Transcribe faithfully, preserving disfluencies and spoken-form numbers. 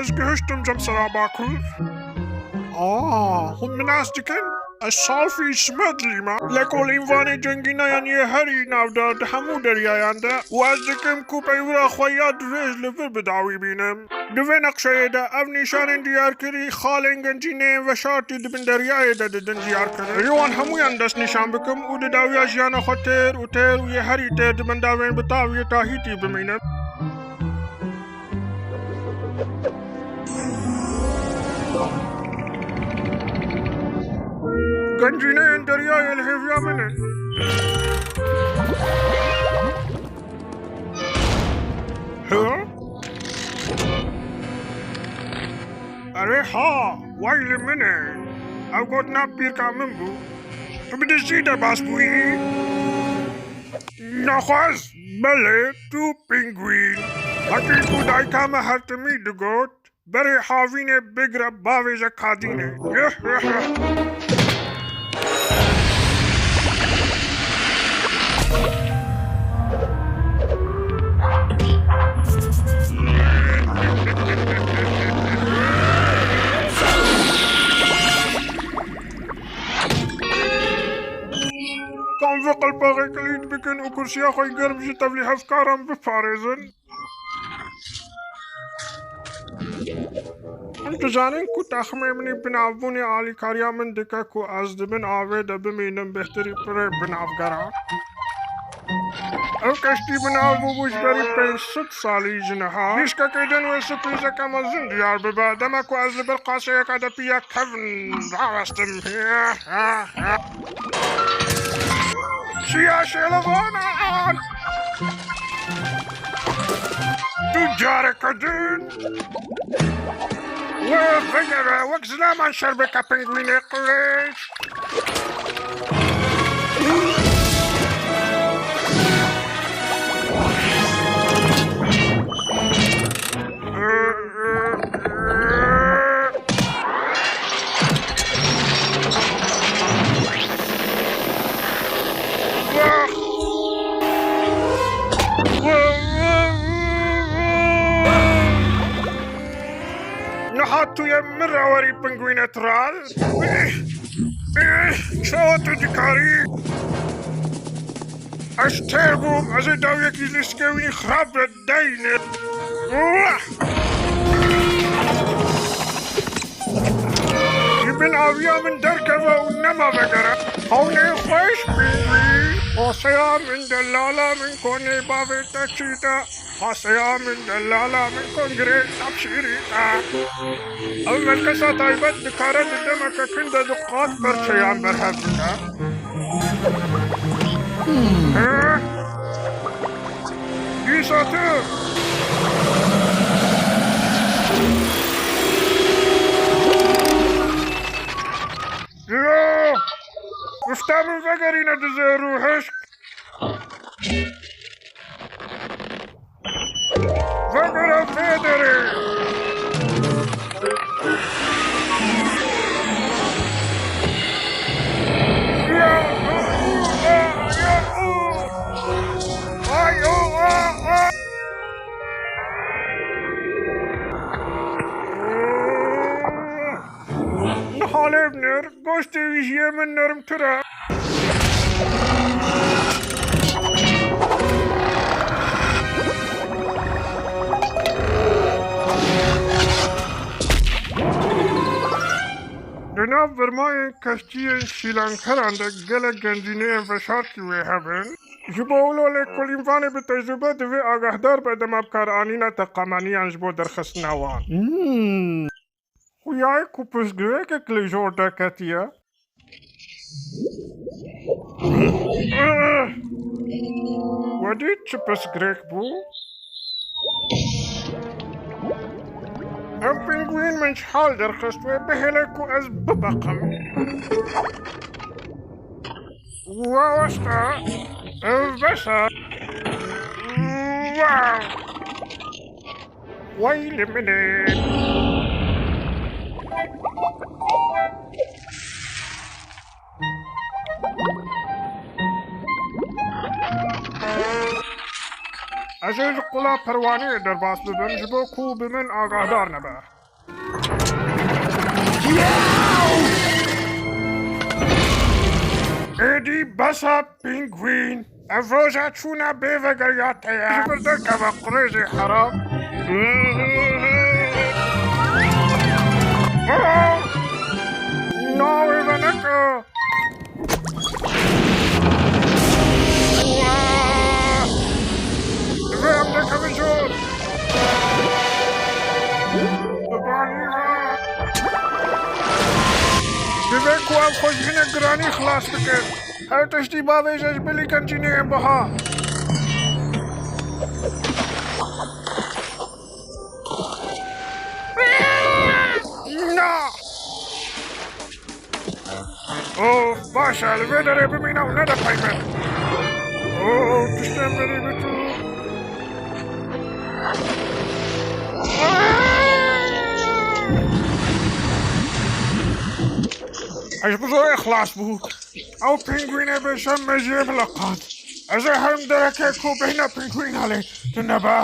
Ez gihiştim cem sera bakur. Aa, hûn min nas dikin? Ez Salfî Smedlî me. Lekolînvanê cengîneyan yê herî navdar di hemû deryayan de û ez dikim ku peywira xwe ya dirêj li vir bi dawî bînim. Di vê neqşeyê de ev nîşanên diyarkirî xalên gencîneyên veşartî di bin deryayê de didin diyarkirin. Ji wan hemûyan dest nîşan bikim û di dawiya jiyana xwe têr û têr û yê herî têr di bendavên bi taviyê Tahîtî bimînim. Gencîneyên deryayê li hêviya min in. Hı? Erê ha, way li min e. Ew gotina pîrka min bû. Tu bi dizî derbas bûyî? Naxwaz, belê, tu pingwîn. Wekî ku dayika me her timî digot, berê havînê bigre bavêje kadînê. Kan vê qelpaxê kilît bikin û kursiya xwe germ ji tevlîhevkaran biparêzin. Hûn dizanin ku texmê min ê binavbûnê alîkariya min dike ku ez di bin avê de bimînim bêhtirî pirê binavgera. Ev keştî binav bûbû ji berî pênc sed salî ji niha. Pîşkekê din wê sirprîzeke mezin diyar bibe. Dema ku ez li ber qaseyeke de piya kevn rawestim. Çiya şêlevanan! Tu careke din wê vegere wek zilaman şerbeke pingwînê qirêj. Niha tu yê min re werî pingwînê tral? Çawa tu dikarî? Ez têr bûm, ez ê dawiyekî lîstikê wî xirab re deyne. Ji bin aviya min derkeve û nema vegere. Hewnê xweş bî. Qasaya min delala min konê bavê te çî te. Qasaya min delala min kongirê tepşîrî te. Ew melkesa taybet dikare di demeke kin de du qat perçeyan berhev bike. He? Dîsa tu. Yo! Ufta min vegerîne dizê rûhişk. Vegere vê derê. Niha lê binêr, goştê wî ji yê min nermtir e. Di nav birmayên keştiyên şîlankeran de gelek gencîneyên veşartî wê hebin. Ji bo wilo lêkolînvanê bi tecrûbe divê agahdar be dema bikaranîna teqemeniyan ji bo derxistina wan. Hmm. Xuyayê ku pirsgirêkek li jor derketiye. We dît çi pirsgirêk bû? Ev pingwîn min ji hal derxist, wê bihêle ku ez bibeqim. Wa westa, ev bes e. Wow! Wey li min e. Ez ê ji qula perwaneyê derbas bibim, ji bo ku bi min agahdar nebe. Êdî bes e, Pingwîn. Ev roja çûna bê vegeriya te ye. Ji vir derkeve, qirêjê heram. Na wê veneke. Divê em derkevin jor. Bibanî me. Divê ku em xwe ji hinek giranî xilas bikin. Her tiştî bavêje ji bilî gencîneyên biha. Na! Of, baş e, li vê derê bimîne û nede pey min. Of, tiştên min ê biçû. Ez bi zorê xilas bû. Ew pingwînê bêşem mejiyê min leqand. Ez ê herim dereke ku bêhna pingwîna lê tune be.